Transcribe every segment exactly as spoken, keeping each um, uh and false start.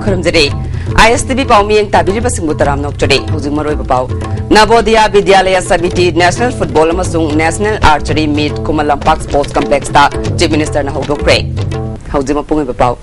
ꯈꯨꯔꯨꯝꯖꯔꯤ꯫ ꯑꯥꯏ ꯑꯦꯁ T V ꯄꯥꯎꯃꯤꯌꯦꯡ ꯇꯥꯕꯤꯔꯤꯕꯁꯤꯡꯕꯨ ꯇꯔꯥꯝꯅ ꯑꯣꯛꯆꯔꯤ꯫ ꯍꯧꯖꯤꯛ ꯃꯔꯨꯑꯣꯏꯕ ꯄꯥꯎ꯫ ꯅꯕꯣꯗꯤꯌꯥ ꯕꯤꯗ꯭ꯌꯥꯂꯌꯥ ꯁꯃꯤꯇꯤ ꯅꯦꯁꯅꯦꯜ ꯐꯨꯠꯕꯣꯜ ꯑꯃꯁꯨꯡ ꯅꯦꯁꯅꯦꯜ ꯑꯥꯔꯆꯔꯤ ꯃꯤꯠ ꯈꯨꯃꯟ ꯂꯝꯄꯥꯛ ꯁ꯭ꯄꯣꯔꯠꯁ ꯀꯝꯄ꯭ꯂꯦꯛꯁꯇ ꯆꯤꯐ ꯃꯤꯅꯤꯁꯇꯔꯅ ꯍꯧꯗꯣꯛꯈ꯭ꯔꯦ꯫ ꯍꯧꯖꯤꯛ ꯃꯄꯨꯡ ꯑꯣꯏꯕ ꯄꯥꯎ꯫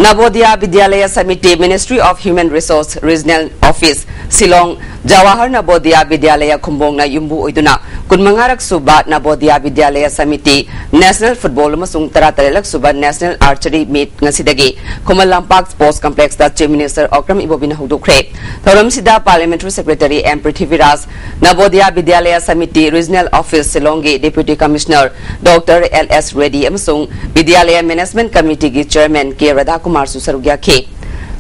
ꯅꯕꯣꯗꯤꯌꯥ Vidyalaya samiti, Ministry of Human Resource, Regional Office, Shillong, Jawahar ꯅꯕꯣꯗꯤꯌꯥ ꯕꯤꯗ꯭ꯌꯥꯂꯌꯥ ꯈꯨꯝꯕꯣꯡꯅ ꯌꯨꯝꯕꯨ ꯑꯣꯏꯗꯨꯅ ꯀꯨꯟꯃꯉꯥꯔꯛ ꯁꯨꯕ ꯅꯕꯣꯗꯤꯌꯥ ꯕꯤꯗ꯭ꯌꯥꯂꯌꯥ ꯁꯃꯤꯇꯤ ꯅꯦꯁꯅꯦꯜ ꯐꯨꯠꯕꯣꯜ ꯑꯃꯁꯨꯡ ꯇꯔꯥꯇꯔꯦꯠꯂꯛ ꯁꯨꯕ ꯅꯦꯁꯅꯦꯜ ꯑꯥꯔꯆꯔꯤ ꯃꯤꯠ ꯉꯁꯤꯗꯒꯤ ꯈꯨꯃꯟ ꯂꯝꯄꯥꯛ ꯁ꯭ꯄꯣꯔꯠꯁ ꯀꯝꯄ꯭ꯂꯦꯛꯁꯇ ꯆꯤꯐ ꯃꯤꯅꯤꯁꯇꯔ ꯑꯣꯀ꯭ꯔꯝ ꯏꯕꯣꯕꯤꯅ ꯍꯧꯗꯣꯛꯈ꯭ꯔꯦ꯫ ꯊꯧꯔꯝꯁꯤꯗ parliamentary secretary M Prithviraj, Navodaya Vidyalaya Samiti regional office ꯁꯤꯂꯣꯡꯒꯤ deputy commissioner doctor L S Reddy ꯑꯃꯁꯨꯡ ꯕꯤꯗ꯭ꯌꯥꯂꯌꯥ ꯃꯦꯅꯦꯖꯃꯦꯟꯠ ꯀꯃꯤꯇꯤꯒꯤ ꯆꯦꯌꯔꯃꯦꯟ ꯀꯦ ꯔꯥꯙꯥꯀꯨꯃꯥꯔꯁꯨ ꯁꯔꯨꯛ ꯌꯥꯈꯤ꯫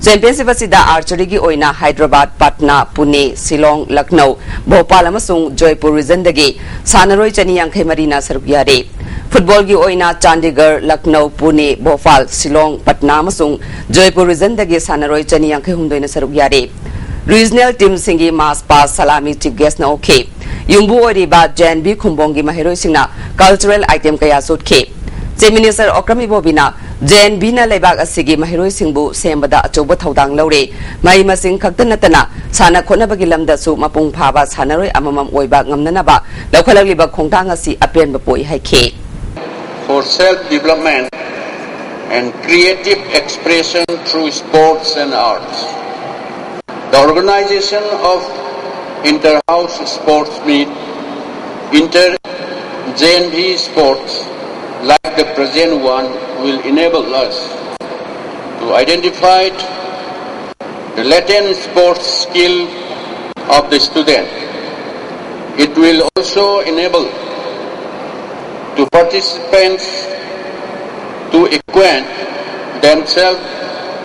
ꯆꯦꯝꯄꯤꯌꯟꯁꯤꯞ ꯑꯁꯤꯗ ꯑꯥꯔꯆꯔꯤꯒꯤ ꯑꯣꯏꯅ ꯍꯥꯏꯗ꯭ꯔꯕꯥꯗ, ꯄꯠꯅꯥ, ꯄꯨꯅꯦ, ꯁꯤꯂꯣꯡ, ꯂꯈꯅꯧ, ꯚꯣꯄꯥꯜ ꯑꯃꯁꯨꯡ ꯖꯣꯏꯄꯨꯔ ꯔꯤꯖꯟꯗꯒꯤ ꯁꯥꯟꯅꯔꯣꯏ ꯆꯅꯤ ꯌꯥꯡꯈꯩ ꯃꯔꯤꯅ ꯁꯔꯨꯛ ꯌꯥꯔꯤ꯫ ꯐꯨꯠꯕꯣꯜꯒꯤ ꯑꯣꯏꯅ ꯆꯥꯟꯗꯤꯒꯔ, ꯂꯈꯅꯧ, ꯄꯨꯅꯦ, ꯚꯣꯄꯥꯜ, ꯁꯤꯂꯣꯡ, ꯄꯠꯅꯥ ꯑꯃꯁꯨꯡ ꯖꯣꯏꯄꯨꯔ ꯔꯤꯖꯟꯗꯒꯤ ꯁꯥꯟꯅꯔꯣꯏ ꯆꯅꯤ ꯌꯥꯡꯈꯩ ꯍꯨꯝꯗꯣꯏꯅ ꯁꯔꯨꯛ ꯌꯥꯔꯤ꯫ ꯔꯤꯖꯅꯦꯜ ꯇꯤꯝꯁꯤꯡꯒꯤ ꯃꯥꯁ ꯄꯥꯁ ꯁꯂꯥꯃꯤ ꯆꯤꯐ ꯒꯦꯁꯅ ꯑꯣꯛꯈꯤ꯫ ꯌꯨꯝꯕꯨ ꯑꯣꯏꯔꯤꯕ ꯖꯦ ꯑꯦꯟ ꯚꯤ ꯈꯨꯝꯕꯣꯡꯒꯤ ꯃꯍꯩꯔꯣꯏꯁꯤꯡꯅ ꯀꯜꯆꯔꯦꯜ ꯑꯥꯏꯇꯦꯝ ꯀꯌꯥꯁꯨ ꯎꯠꯈꯤ꯫ ꯆꯤꯐ ꯃꯤꯅꯤꯁꯇꯔ ꯑꯣꯀ꯭ꯔꯝ ꯏꯕꯣꯕꯤꯅ ꯖꯦ ꯑꯦꯟ ꯚꯤꯅ ꯂꯩꯕꯥꯛ ꯑꯁꯤꯒꯤ ꯃꯍꯩꯔꯣꯏꯁꯤꯡꯕꯨ ꯁꯦꯝꯕꯗ ꯑꯆꯧꯕ ꯊꯧꯗꯥꯡ ꯂꯧꯔꯦ꯫ ꯃꯍꯩ ꯃꯁꯤꯡ ꯈꯛꯇ ꯅꯠꯇꯅ ꯁꯥꯟꯅ ꯈꯣꯠꯅꯕꯒꯤ ꯂꯝꯗꯁꯨ ꯃꯄꯨꯡ ꯐꯥꯕ ꯁꯥꯟꯅꯔꯣꯏ ꯑꯃꯃꯝ ꯑꯣꯏꯕ ꯉꯝꯅꯅꯕ ꯂꯧꯈꯠꯂꯛꯂꯤꯕ ꯈꯣꯡꯊꯥꯡ ꯑꯁꯤ ꯑꯄꯦꯟꯕ ꯄꯣꯛꯏ ꯍꯥꯏꯈꯤ꯫ For self-development and creative expression through sports and arts. The organization of inter-house sports meet, inter-J N V sports like the present one will enable us to identify the latent sports skill of the student. It will also enable to participants to acquaint themselves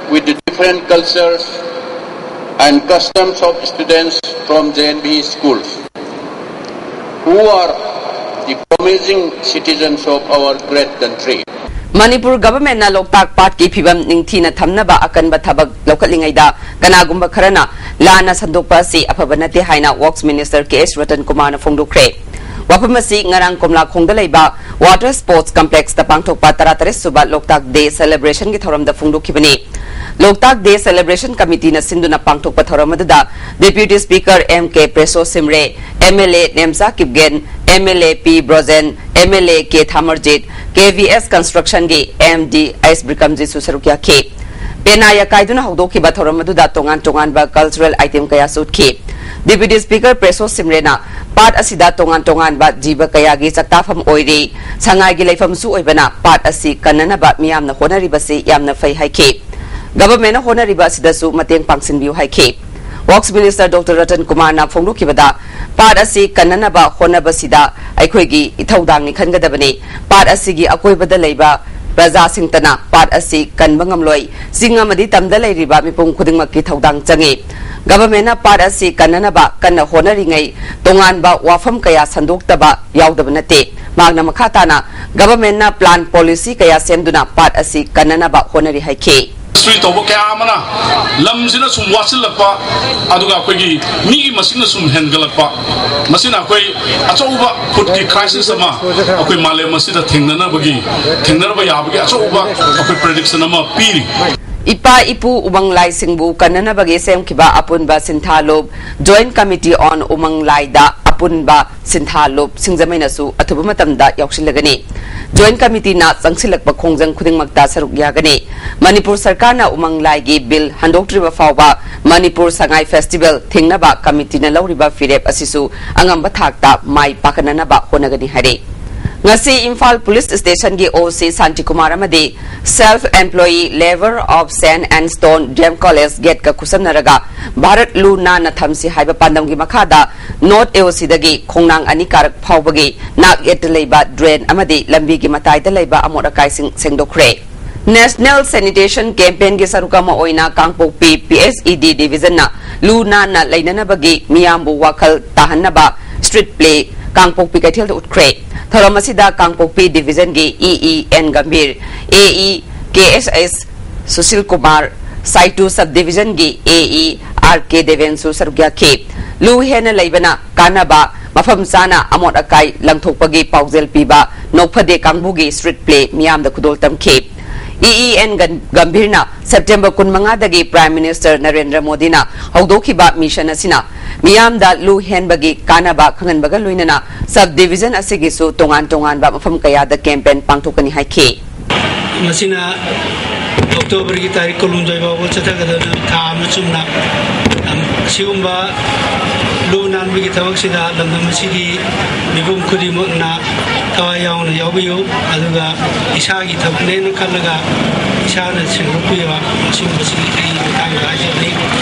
with the different cultures and customs of students from J N V schools, who are the promising citizens of our great country. Manipur ꯒꯚꯔꯟꯃꯦꯟꯠꯅ ꯂꯣꯛꯇꯥꯛ ꯄꯥꯠꯀꯤ ꯐꯤꯕꯝ ꯅꯤꯡꯊꯤꯅ ꯊꯝꯅꯕ ꯑꯀꯟꯕ ꯊꯕꯛ ꯂꯧꯈꯠꯂꯤꯉꯩꯗ ꯀꯅꯥꯒꯨꯝꯕ ꯈꯔꯅ ꯂꯥꯟꯅ ꯁꯟꯗꯣꯛꯄ ꯑꯁꯤ ꯑꯐꯕ ꯅꯠꯇꯦ ꯍꯥꯏꯅ ꯋꯔꯛꯁ ꯃꯤꯅꯤꯁꯇꯔ ꯀꯦ ꯑꯦꯁ ꯔꯇꯟ ꯀꯨꯃꯥꯔꯅ ꯐꯣꯡꯗꯣꯛꯈ꯭ꯔꯦ꯫ ꯋꯥꯐꯝ ꯑꯁꯤ ꯉꯔꯥꯡ ꯀꯣꯝꯂꯥꯈꯣꯡꯗ ꯂꯩꯕ ꯋꯥꯇꯔ ꯁ꯭ꯄꯣꯔꯠꯁ ꯀꯝꯄ꯭ꯂꯦꯛꯁꯇ ꯄꯥꯡꯊꯣꯛꯄ ꯇꯔꯥꯇꯔꯦꯠ ꯁꯨꯕ ꯂꯣꯛꯇꯥꯛ ꯗꯦ ꯁꯦꯂꯦꯕ꯭ꯔꯦꯁꯟꯒꯤ ꯊꯧꯔꯝꯗ ꯐꯣꯡꯗꯣꯛꯈꯤꯕꯅꯤ꯫ ꯂꯣꯛꯇꯥꯛ ꯗꯦ ꯁꯦꯂꯦꯕ꯭ꯔꯦꯁꯟ ꯀꯃꯤꯇꯤꯅ ꯁꯤꯟꯗꯨꯅ ꯄꯥꯡꯊꯣꯛꯄ ꯊꯧꯔꯝ ꯑꯗꯨꯗ Deputy Speaker M K Preso Simre, M L A Nemcha Kipgen, M L A P Brojen, M L A K Thamarjit, K V S Construction ꯒꯤ M D S Brikamjit ꯁꯨ ꯁꯔꯨꯛ ꯌꯥꯈꯤ꯫ ꯄꯦꯅꯥ ꯌꯥꯀꯥꯏꯗꯨꯅ ꯍꯧꯗꯣꯛꯈꯤꯕ ꯊꯧꯔꯝ ꯑꯗꯨꯗ ꯇꯣꯉꯥꯟ ꯇꯣꯉꯥꯟꯕ cultural item ꯀꯌꯥꯁꯨ ꯎꯠꯈꯤ꯫ Deputy Speaker Preso Simre ꯅ ꯄꯥꯠ ꯑꯁꯤꯗ ꯇꯣꯉꯥꯟ ꯇꯣꯉꯥꯟꯕ ꯖꯤꯕ ꯀꯌꯥꯒꯤ ꯆꯥꯛꯇꯥꯐꯝ ꯑꯣꯏꯔꯤ, ꯁꯉꯥꯏꯒꯤ ꯂꯩꯐꯝꯁꯨ ꯑꯣꯏꯕꯅ ꯄꯥꯠ ꯑꯁꯤ ꯀꯟꯅꯅꯕ ꯃꯤꯌꯥꯝꯅ ꯍꯣꯠꯅꯔꯤꯕꯁꯤ ꯌꯥꯝꯅ ꯐꯩ ꯍꯥꯏꯈꯤ꯫ Government ꯅ ꯍꯣꯠꯅꯔꯤꯕ ꯑꯁꯤꯗꯁꯨ ꯃꯇꯦꯡ ꯄꯥꯡꯁꯤꯟꯕꯤꯌꯨ ꯍꯥꯏꯈꯤ꯫ Works Minister Doctor Ratan Kumar ꯅ ꯐꯣꯡꯗꯣꯛꯈꯤꯕꯗ, ꯄꯥꯠ ꯑꯁꯤ ꯀꯟꯅꯅꯕ ꯍꯣꯠꯅꯕꯁꯤꯗ ꯑꯩꯈꯣꯏꯒꯤ ꯏꯊꯧꯗꯥꯡꯅꯤ ꯈꯟꯒꯗꯕꯅꯤ꯫ ꯄꯥꯠ ꯑꯁꯤꯒꯤ ꯑꯀꯣꯏꯕꯗ ꯂꯩꯕ ꯄ꯭ꯔꯖꯥꯁꯤꯡꯇꯅ ꯄꯥꯠ ꯑꯁꯤ ꯀꯟꯕ ꯉꯝꯂꯣꯏ꯫ ꯆꯤꯡ ꯑꯃꯗꯤ ꯇꯝꯗ ꯂꯩꯔꯤꯕ ꯃꯤꯄꯨꯝ ꯈꯨꯗꯤꯡꯃꯛꯀꯤ ꯊꯧꯗꯥꯡ ꯆꯪꯏ꯫ Government ꯅ ꯄꯥꯠ ꯑꯁꯤ ꯀꯟꯅꯅꯕ ꯀꯟꯅ ꯍꯣꯠꯅꯔꯤꯉꯩ ꯇꯣꯉꯥꯟꯕ ꯋꯥꯐꯝ ꯀꯌꯥ ꯁꯟꯗꯣꯛꯇꯕ ꯌꯥꯎꯗꯕ ꯅꯠꯇꯦ꯫ ꯃꯍꯥꯛꯅ ꯃꯈꯥ ꯇꯥꯅ Government ꯅ plan policy ꯀꯌꯥ ꯁꯦꯝꯗꯨꯅ ꯄꯥꯠ ꯑꯁꯤ ꯀꯟꯅꯅꯕ ꯍꯣꯠꯅꯔꯤ ꯍꯥꯏꯈꯤ꯫ Industry ꯇꯧꯕ ꯀꯌꯥ ꯑꯃꯅ ꯂꯝꯁꯤꯅ ꯁꯨꯝ ꯋꯥꯠꯁꯤꯜꯂꯛꯄ, ꯑꯗꯨꯒ ꯑꯩꯈꯣꯏꯒꯤ ꯃꯤꯒꯤ ꯃꯁꯤꯡꯅ ꯁꯨꯝ ꯍꯦꯟꯒꯠꯂꯛꯄ, ꯃꯁꯤꯅ ꯑꯩꯈꯣꯏ ꯑꯆꯧꯕ food ꯀꯤ crisis ꯑꯃ ꯑꯩꯈꯣꯏ ꯃꯥꯂꯦꯝ ꯑꯁꯤꯗ ꯊꯦꯡꯅꯅꯕꯒꯤ, ꯊꯦꯡꯅꯔꯕ ꯌꯥꯕꯒꯤ ꯑꯆꯧꯕ ꯑꯩꯈꯣꯏ prediction ꯑꯃ ꯄꯤꯔꯤ꯫ ꯏꯄꯥ ꯏꯄꯨ ꯎꯃꯪ ꯂꯥꯏꯁꯤꯡꯕꯨ ꯀꯟꯅꯅꯕꯒꯤ ꯁꯦꯝꯈꯤꯕ ꯑꯄꯨꯟꯕ ꯁꯤꯟꯊꯥꯂꯨꯞ, Joint Committee on ꯎꯃꯪ ꯂꯥꯏꯗ ꯑꯄꯨꯟꯕ ꯁꯤꯟꯊꯥꯂꯨꯞ ꯁꯤꯡꯖꯃꯩꯅꯁꯨ ꯑꯊꯨꯕ ꯃꯇꯝꯗ ꯌꯥꯎꯁꯤꯜꯂꯒꯅꯤ꯫ Joint Committee ꯅ ꯆꯪꯁꯤꯜꯂꯛꯄ ꯈꯣꯡꯖꯪ ꯈꯨꯗꯤꯡꯃꯛꯇ ꯁꯔꯨꯛ ꯌꯥꯒꯅꯤ꯫ ꯃꯅꯤꯄꯨꯔ ꯁꯔꯀꯥꯔꯅ ꯎꯃꯪ ꯂꯥꯏꯒꯤ bill ꯍꯟꯗꯣꯛꯇ꯭ꯔꯤꯕ ꯐꯥꯎꯕ ꯃꯅꯤꯄꯨꯔ ꯁꯉꯥꯏ festival ꯊꯤꯡꯅꯕ committee ꯅ ꯂꯧꯔꯤꯕ ꯐꯤꯔꯦꯞ ꯑꯁꯤꯁꯨ ꯑꯉꯝꯕ ꯊꯥꯛꯇ ꯃꯥꯏ ꯄꯥꯛꯅꯅꯕ ꯍꯣꯠꯅꯒꯅꯤ ꯍꯥꯏꯔꯤ꯫ ꯉꯁꯤ ꯏꯝꯐꯥꯜ Police Station ꯒꯤ O C ꯁꯥꯟꯇꯤꯀꯨꯃꯥꯔ ꯑꯃꯗꯤ Self Employee Labour of Sand and Stone D M College gate ꯀ ꯈꯨꯠꯁꯝꯅꯔꯒ ꯚꯥꯔꯠ ꯂꯨ ꯅꯥꯟꯅ ꯊꯝꯁꯤ ꯍꯥꯏꯕ ꯄꯥꯟꯗꯝꯒꯤ ꯃꯈꯥꯗ North A O C ꯗꯒꯤ ꯈꯣꯡꯅꯥꯡ ꯑꯅꯤ ꯀꯥꯔꯛ ꯐꯥꯎꯕꯒꯤ ꯅꯥꯛ ꯌꯦꯠꯇ ꯂꯩꯕ drain ꯑꯃꯗꯤ ꯂꯝꯕꯤꯒꯤ ꯃꯇꯥꯏꯗ ꯂꯩꯕ ꯑꯃꯣꯠ ꯑꯀꯥꯏꯁꯤꯡ ꯁꯦꯡꯗꯣꯛꯈ꯭ꯔꯦ꯫ National Sanitation Campaign ꯒꯤ ꯁꯔꯨꯛ ꯑꯃ ꯑꯣꯏꯅ ꯀꯥꯡꯄꯣꯛꯄꯤ P H E D Division ꯅ ꯂꯨ ꯅꯥꯟꯅ ꯂꯩꯅꯅꯕꯒꯤ ꯃꯤꯌꯥꯝꯕꯨ ꯋꯥꯈꯜ ꯇꯥꯍꯟꯅꯕ street play ꯀꯥꯡꯄꯣꯛꯄꯤ ꯀꯩꯊꯦꯜꯗ ꯎꯠꯈ꯭ꯔꯦ꯫ ꯊꯧꯔꯝ ꯑꯁꯤꯗ ꯀꯥꯡꯄꯣꯛꯄꯤ Division ꯒꯤ E E N Gambhir, A E K S S Sushil Kumar, ꯁꯥꯏꯇꯨ Sub Division ꯒꯤ A E R K ꯗꯦꯕꯦꯟꯁꯨ ꯁꯔꯨꯛ ꯌꯥꯈꯤ꯫ ꯂꯨ ꯍꯦꯟꯅ ꯂꯩꯕꯅ ꯀꯥꯟꯅꯕ, ꯃꯐꯝ ꯆꯥꯅ ꯑꯃꯣꯠ ꯑꯀꯥꯏ ꯂꯪꯊꯣꯛꯄꯒꯤ ꯄꯥꯎꯖꯦꯜ ꯄꯤꯕ ꯅꯣꯛꯐꯗꯦ ꯀꯥꯡꯕꯨꯒꯤ street play ꯃꯤꯌꯥꯝꯗ ꯈꯨꯗꯣꯜ ꯇꯝꯈꯤ꯫ ꯏ ꯏ ꯑꯦꯟ ꯒꯝ-, ꯒꯝꯚꯤꯔꯅ ꯁꯦꯞꯇꯦꯝꯕꯔ ꯀꯨꯟꯃꯉꯥꯗꯒꯤ Prime Minister ꯅꯔꯦꯟꯗ꯭ꯔ ꯃꯣꯗꯤꯅ ꯍꯧꯗꯣꯛꯈꯤꯕ mission ꯑꯁꯤꯅ ꯃꯤꯌꯥꯝꯗ ꯂꯨ ꯍꯦꯟꯕꯒꯤ ꯀꯥꯟꯅꯕ ꯈꯪꯍꯟꯕꯒ ꯂꯣꯏꯅꯅ sub division ꯑꯁꯤꯒꯤꯁꯨ ꯇꯣꯉꯥꯟ ꯇꯣꯉꯥꯟꯕ ꯃꯐꯝ ꯀꯌꯥꯗ campaign ꯄꯥꯡꯊꯣꯛꯀꯅꯤ ꯍꯥꯏꯈꯤ꯫ ꯃꯁꯤꯅ ꯑꯣꯛꯇꯣꯕꯔꯒꯤ ꯇꯥꯔꯤꯛ ꯀꯨꯟꯍꯨꯝꯗꯣꯏ ꯐꯥꯎꯕ ꯆꯠꯊꯒꯗꯕ ꯊꯥ ꯑꯃ ꯆꯨꯝꯅ ꯑꯁꯤꯒꯨꯝꯕ ꯂꯨ ꯅꯥꯟꯕꯒꯤ ꯊꯕꯛꯁꯤꯗ ꯂꯝꯗꯝ ꯑꯁꯤꯒꯤ ꯃꯤꯄꯨꯝ ꯈꯨꯗꯤꯡꯃꯛꯅ ꯊꯋꯥꯏ ꯌꯥꯎꯅ ꯌꯥꯎꯕꯤꯌꯨ꯫ ꯑꯗꯨꯒ ꯏꯁꯥꯒꯤ ꯊꯕꯛꯅꯦꯅ ꯈꯜꯂꯒ ꯏꯁꯥꯅ ꯁꯦꯡꯗꯣꯛꯄꯤꯕ, ꯑꯁꯤꯒꯨꯝꯕꯁꯤꯒꯤ ꯃꯇꯥꯡꯗ ꯍꯥꯏꯖꯕꯅꯤ꯫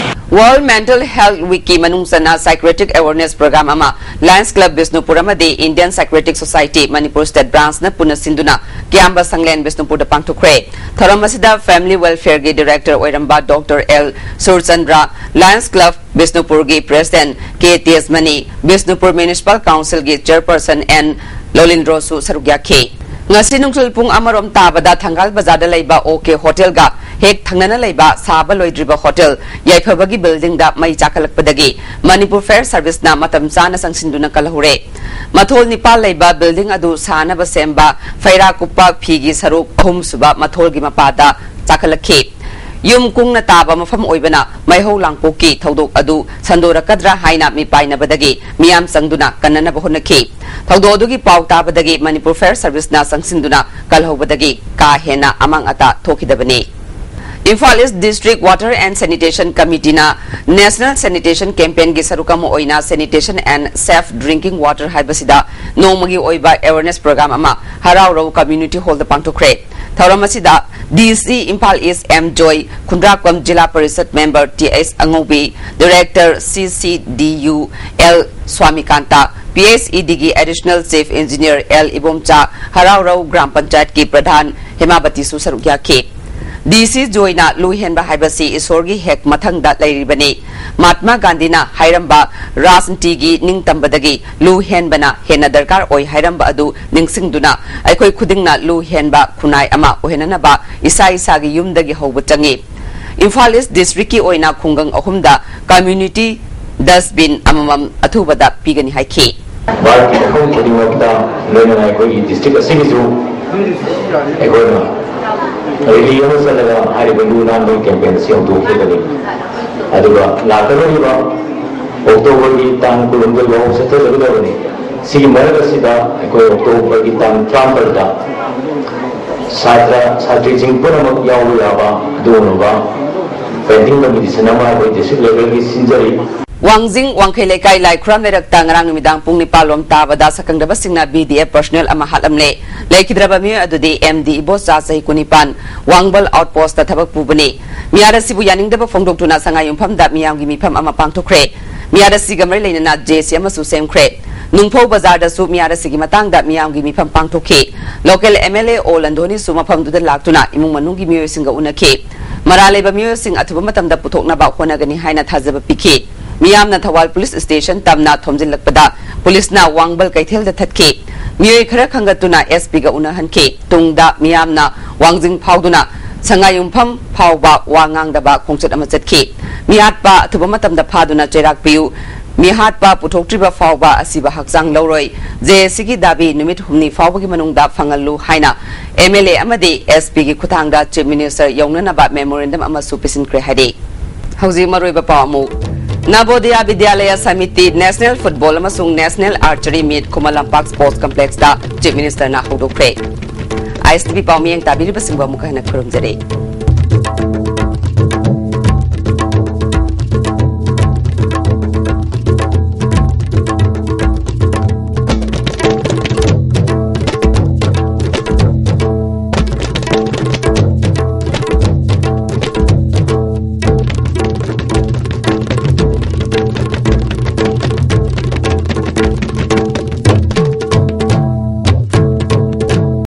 World Mental Health Weekꯀꯤ ꯃꯅꯨꯡ ꯆꯟꯅ psychiatric awareness program ꯑꯃ Lions Club ꯕꯤꯁꯅꯨꯄꯨꯔ ꯑꯃꯗꯤ Indian Psychiatric Society Manipur State Branchꯅ ꯄꯨꯟꯅ ꯁꯤꯟꯗꯨꯅ ꯀꯤꯌꯥꯝꯕ ꯁꯪꯂꯦꯟ ꯕꯤꯁꯅꯨꯄꯨꯔꯗ ꯄꯥꯡꯊꯣꯛꯈ꯭ꯔꯦ꯫ ꯊꯧꯔꯝ ꯑꯁꯤꯗ Family Welfareꯒꯤ Director ꯑꯣꯏꯔꯝꯕ Doctor L Surchandra, Lions Club ꯕꯤꯁꯅꯨꯄꯨꯔꯒꯤ President K Tejmani, Bishnupur Municipal Councilꯒꯤ Chairperson ꯑꯦꯟ ꯂꯣꯂꯤꯟꯗ꯭ꯔꯣꯁꯨ ꯁꯔꯨꯛ ꯌꯥꯈꯤ꯫ ꯉꯁꯤ ꯅꯨꯡꯊꯤꯜ ꯄꯨꯡ ꯑꯃꯔꯣꯝ ꯇꯥꯕꯗ ꯊꯪꯒꯥꯜ ꯕꯖꯥꯔꯗ ꯂꯩꯕ OK Hotelꯒ ꯍꯦꯛ ꯊꯪꯅꯅ ꯂꯩꯕ ꯁꯥꯕ ꯂꯣꯏꯗ꯭ꯔꯤꯕ Hotel ꯌꯥꯏꯐꯕꯒꯤ buildingꯗ ꯃꯩ ꯆꯥꯛꯈꯠꯂꯛꯄꯗꯒꯤ Manipur Fire Serviceꯅ ꯃꯇꯝ ꯆꯥꯅ ꯆꯪꯁꯤꯟꯗꯨꯅ ꯀꯜꯍꯧꯔꯦ꯫ ꯃꯊꯣꯜ ꯅꯤꯄꯥꯜ ꯂꯩꯕ building ꯑꯗꯨ ꯁꯥꯅꯕ ꯁꯦꯝꯕ ꯐꯩꯔꯥ ꯀꯨꯞꯄ ꯐꯤꯒꯤ ꯁꯔꯨꯛ ꯑꯍꯨꯝꯁꯨꯕ ꯃꯊꯣꯜꯒꯤ ꯃꯄꯥꯗ ꯆꯥꯛꯈꯠꯂꯛꯈꯤ꯫ ꯌꯨꯝ ꯀꯨꯡꯅ ꯇꯥꯕ ꯃꯐꯝ ꯑꯣꯏꯕꯅ ꯃꯩꯍꯧ ꯂꯥꯡꯄꯣꯛꯀꯤ ꯊꯧꯗꯣꯛ ꯑꯗꯨ ꯁꯟꯗꯣꯔꯛꯀꯗ꯭ꯔꯥ ꯍꯥꯏꯅ ꯃꯤꯄꯥꯏꯅꯕꯗꯒꯤ ꯃꯤꯌꯥꯝ ꯆꯪꯗꯨꯅ ꯀꯟꯅꯅꯕ ꯍꯣꯠꯅꯈꯤ꯫ ꯊꯧꯗꯣꯛ ꯑꯗꯨꯒꯤ ꯄꯥꯎ ꯇꯥꯕꯗꯒꯤ Manipur Fire Serviceꯅ ꯆꯪꯁꯤꯟꯗꯨꯅ ꯀꯜꯍꯧꯕꯗꯒꯤ ꯀꯥ ꯍꯦꯟꯅ ꯑꯃꯥꯡ ꯑꯇꯥ ꯊꯣꯛꯈꯤꯗꯕꯅꯤ꯫ Imphal East District Water and Sanitation Committeeꯅ National Sanitation Campaignꯒꯤ ꯁꯔꯨꯛ ꯑꯃ ꯑꯣꯏꯅ Sanitation and Safe Drinking Water ꯍꯥꯏꯕꯁꯤꯗ ꯅꯣꯡꯃꯒꯤ ꯑꯣꯏꯕ awareness program ꯑꯃ ꯍꯔꯥꯎꯔꯧ Community Hallꯗ ꯄꯥꯡꯊꯣꯛꯈ꯭ꯔꯦ꯫ ꯊꯧꯔꯝ ꯑꯁꯤꯗ DC Imphal East M Joy, Khundrakpam Zila Parishad member T H Angoubi, Director CCDU L Swamikant, PHEDꯒꯤ Additional Chief Engineer L Ibomcha, Haraorou Gram ꯄꯟꯆꯥꯌꯠꯀꯤ ꯄ꯭ꯔꯙꯥꯟ ꯍꯦꯃꯥꯕꯇꯤꯁꯨ ꯁꯔꯨꯛ ꯌꯥꯈꯤ꯫ DC ꯖꯣꯏꯅ ꯂꯨ ꯍꯦꯟꯕ ꯍꯥꯏꯕꯁꯤ ꯏꯁꯣꯔꯒꯤ ꯍꯦꯛ ꯃꯊꯪꯗ ꯂꯩꯔꯤꯕꯅꯤ꯫ ꯃꯍꯥꯠꯃꯥ ꯒꯥꯟꯙꯤꯅ ꯍꯥꯏꯔꯝꯕ ꯔꯥꯖꯅꯤꯇꯤꯒꯤ ꯅꯤꯡꯇꯝꯕꯗꯒꯤ ꯂꯨ ꯍꯦꯟꯕꯅ ꯍꯦꯟꯅ ꯗꯔꯀꯥꯔ ꯑꯣꯏ ꯍꯥꯏꯔꯝꯕ ꯑꯗꯨ ꯅꯤꯡꯁꯤꯡꯗꯨꯅ ꯑꯩꯈꯣꯏ ꯈꯨꯗꯤꯡꯅ ꯂꯨ ꯍꯦꯟꯕ ꯈꯨꯟꯅꯥꯏ ꯑꯃ ꯑꯣꯏꯍꯟꯅꯅꯕ ꯏꯁꯥ ꯏꯁꯥꯒꯤ ꯌꯨꯝꯗꯒꯤ ꯍꯧꯕ ꯆꯪꯏ꯫ ꯏꯝꯐꯥꯜ ꯏꯁ ꯗꯤꯁꯇ꯭ꯔꯤꯛꯀꯤ ꯑꯣꯏꯅ ꯈꯨꯡꯒꯪ ꯑꯍꯨꯝꯗ community dustbin ꯑꯃꯃꯝ ꯑꯊꯨꯕꯗ ꯄꯤꯒꯅꯤ ꯍꯥꯏꯈꯤ꯫ ꯚꯥꯔꯠꯀꯤ ꯃꯐꯝ ꯈꯨꯗꯤꯡꯃꯛꯇ ꯂꯣꯏꯅꯅ ꯑꯩꯈꯣꯏꯒꯤ ꯗꯤꯁꯇ꯭ꯔꯤꯛ ꯑꯁꯤꯒꯤꯁꯨ ꯑꯩꯈꯣꯏꯅ ꯔꯦꯂꯤ ꯑꯃ ꯆꯠꯂꯒ ꯍꯥꯏꯔꯤꯕ ꯂꯨ ꯅꯥꯟꯕꯒꯤ ꯀꯦꯝꯄꯦꯟ ꯑꯁꯤ ꯍꯧꯗꯣꯛꯈꯤꯕꯅꯤ꯫ ꯑꯗꯨꯒ ꯂꯥꯛꯀꯗꯧꯔꯤꯕ ꯑꯣꯛꯇꯣꯕꯔꯒꯤ ꯇꯥꯡ ꯀꯨꯟꯍꯨꯝꯗꯣꯏ ꯐꯥꯎ ꯆꯠꯊꯖꯒꯗꯕꯅꯤ꯫ ꯁꯤꯒꯤ ꯃꯔꯛ ꯑꯁꯤꯗ ꯑꯩꯈꯣꯏ ꯑꯣꯛꯇꯣꯕꯔꯒꯤ ꯇꯥꯡ ꯇꯔꯥꯃꯥꯄꯜꯗ ꯁꯥꯇ꯭ꯔ ꯁꯥꯇ꯭ꯔꯤꯁꯤꯡ ꯄꯨꯝꯅꯃꯛ ꯌꯥꯎꯕ ꯌꯥꯕ ꯑꯗꯨꯒꯨꯝꯂꯕ ꯄꯦꯟꯇꯤꯡ ꯀꯝꯄꯤꯇꯤꯁꯟ ꯑꯃ ꯑꯩꯈꯣꯏ ꯗꯤꯁꯇ꯭ꯔꯤꯛ ꯂꯦꯚꯦꯜꯒꯤ ꯁꯤꯟꯖꯔꯤ꯫ ꯋꯥꯡꯖꯤꯡ ꯋꯥꯡꯈꯩ ꯂꯩꯀꯥꯏ ꯂꯥꯏ ꯈꯨꯔꯥꯝ ꯂꯩꯔꯛꯇ ꯉꯔꯥꯡ ꯅꯨꯃꯤꯗꯥꯡ ꯄꯨꯡ ꯅꯤꯄꯥꯜ ꯂꯣꯝ ꯇꯥꯕꯗ ꯁꯛꯈꯪꯗꯕꯁꯤꯡꯅ B D F personnel ꯑꯃ ꯍꯥꯠꯂꯝꯂꯦ꯫ ꯂꯩꯈꯤꯗ꯭ꯔꯕ ꯃꯤꯑꯣꯏ ꯑꯗꯨꯗꯤ M D ꯏꯕꯣꯆꯥ, ꯆꯍꯤ ꯀꯨꯟꯅꯤꯄꯥꯟ, ꯋꯥꯡꯕꯜ ꯑꯥꯎꯠꯄꯣꯁꯇ ꯊꯕꯛ ꯄꯨꯕꯅꯤ꯫ ꯃꯤꯍꯥꯠ ꯑꯁꯤꯕꯨ ꯌꯥꯅꯤꯡꯗꯕ ꯐꯣꯡꯗꯣꯛꯇꯨꯅ ꯁꯉꯥꯏꯌꯨꯝꯐꯝꯗ ꯃꯤꯌꯥꯝꯒꯤ ꯃꯤꯐꯝ ꯑꯃ ꯄꯥꯡꯊꯣꯛꯈ꯭ꯔꯦ꯫ ꯃꯤꯍꯥꯠ ꯑꯁꯤꯒ ꯃꯔꯤ ꯂꯩꯅꯅ J C ꯑꯃꯁꯨ ꯁꯦꯝꯈ꯭ꯔꯦ꯫ ꯅꯨꯡꯐꯧ ꯕꯖꯥꯔꯗꯁꯨ ꯃꯤꯍꯥꯠ ꯑꯁꯤꯒꯤ ꯃꯇꯥꯡꯗ ꯃꯤꯌꯥꯝꯒꯤ ꯃꯤꯐꯝ ꯄꯥꯡꯊꯣꯛꯈꯤ꯫ Local M L A O ꯂꯟꯗꯣꯅꯤꯁꯨ ꯃꯐꯝꯗꯨꯗ ꯂꯥꯛꯇꯨꯅ ꯏꯃꯨꯡ ꯃꯅꯨꯡꯒꯤ ꯃꯤꯑꯣꯏꯁꯤꯡꯒ ꯎꯅꯈꯤ꯫ ꯃꯔꯥꯜ ꯂꯩꯕ ꯃꯤꯑꯣꯏꯁꯤꯡ ꯑꯊꯨꯕ ꯃꯇꯝꯗ ꯄꯨꯊꯣꯛꯅꯕ ꯍꯣꯠꯅꯒꯅꯤ ꯍꯥꯏꯅ ꯊꯥꯖꯕ ꯄꯤꯈꯤ꯫ ꯃꯤꯌꯥꯝꯅ ꯊꯧꯕꯥꯜ ꯄꯨꯂꯤꯁ ꯁ꯭ꯇꯦꯁꯟ ꯇꯝꯅ ꯊꯣꯝꯖꯤꯜꯂꯛꯄꯗ ꯄꯨꯂꯤꯁꯅ ꯋꯥꯡꯕꯜ ꯀꯩꯊꯦꯜꯗ ꯊꯠꯈꯤ꯫ ꯃꯤꯑꯣꯏ ꯈꯔ ꯈꯟꯒꯠꯇꯨꯅ S P ꯒ ꯎꯅꯍꯟꯈꯤ꯫ ꯇꯨꯡꯗ ꯃꯤꯌꯥꯝꯅ ꯋꯥꯡꯖꯤꯡ ꯐꯥꯎꯗꯨꯅ ꯁꯉꯥꯏꯌꯨꯝꯐꯝ ꯐꯥꯎꯕ ꯋꯥ ꯉꯥꯡꯗꯕ ꯈꯣꯡꯆꯠ ꯑꯃ ꯆꯠꯈꯤ꯫ ꯃꯤꯍꯥꯠꯄ ꯑꯊꯨꯕ ꯃꯇꯝꯗ ꯐꯥꯗꯨꯅ ꯆꯩꯔꯥꯛ ꯄꯤꯌꯨ, ꯃꯤꯍꯥꯠꯄ ꯄꯨꯊꯣꯛꯇ꯭ꯔꯤꯕ ꯐꯥꯎꯕ ꯑꯁꯤꯕ ꯍꯛꯆꯥꯡ ꯂꯧꯔꯣꯏ꯫ J C ꯒꯤ ꯗꯥꯕꯤ ꯅꯨꯃꯤꯠ ꯍꯨꯝꯅꯤ ꯐꯥꯎꯕꯒꯤ ꯃꯅꯨꯡꯗ ꯐꯪꯍꯜꯂꯨ ꯍꯥꯏꯅ M L A ꯑꯃꯗꯤ S P ꯒꯤ ꯈꯨꯠꯊꯥꯡꯗ Chief Minister ꯌꯧꯅꯅꯕ memorandum ꯑꯃꯁꯨ ꯄꯤꯁꯤꯟꯈ꯭ꯔꯦ ꯍꯥꯏꯔꯤ꯫ ꯍꯧꯖꯤꯛ ꯃꯔꯨꯑꯣꯏꯕ ꯄꯥꯎ ꯑꯃꯨꯛ꯫ ꯅꯕꯣꯗꯤꯌꯥ ꯕꯤꯗ꯭ꯌꯥꯂꯌꯥ ꯁꯃꯤꯇꯤ National Football ꯑꯃꯁꯨꯡ National Archery Meet Khuman Lampak Sports Complexꯇ Chief Ministerꯅ ꯍꯧꯗꯣꯛꯈ꯭ꯔꯦ꯫ I S T V ꯄꯥꯎ ꯃꯤꯠꯌꯦꯡ ꯇꯥꯕꯤꯔꯤꯕꯁꯤꯡꯕꯨ ꯑꯃꯨꯛ ꯍꯟꯅ ꯈꯨꯔꯨꯝꯖꯔꯤ꯫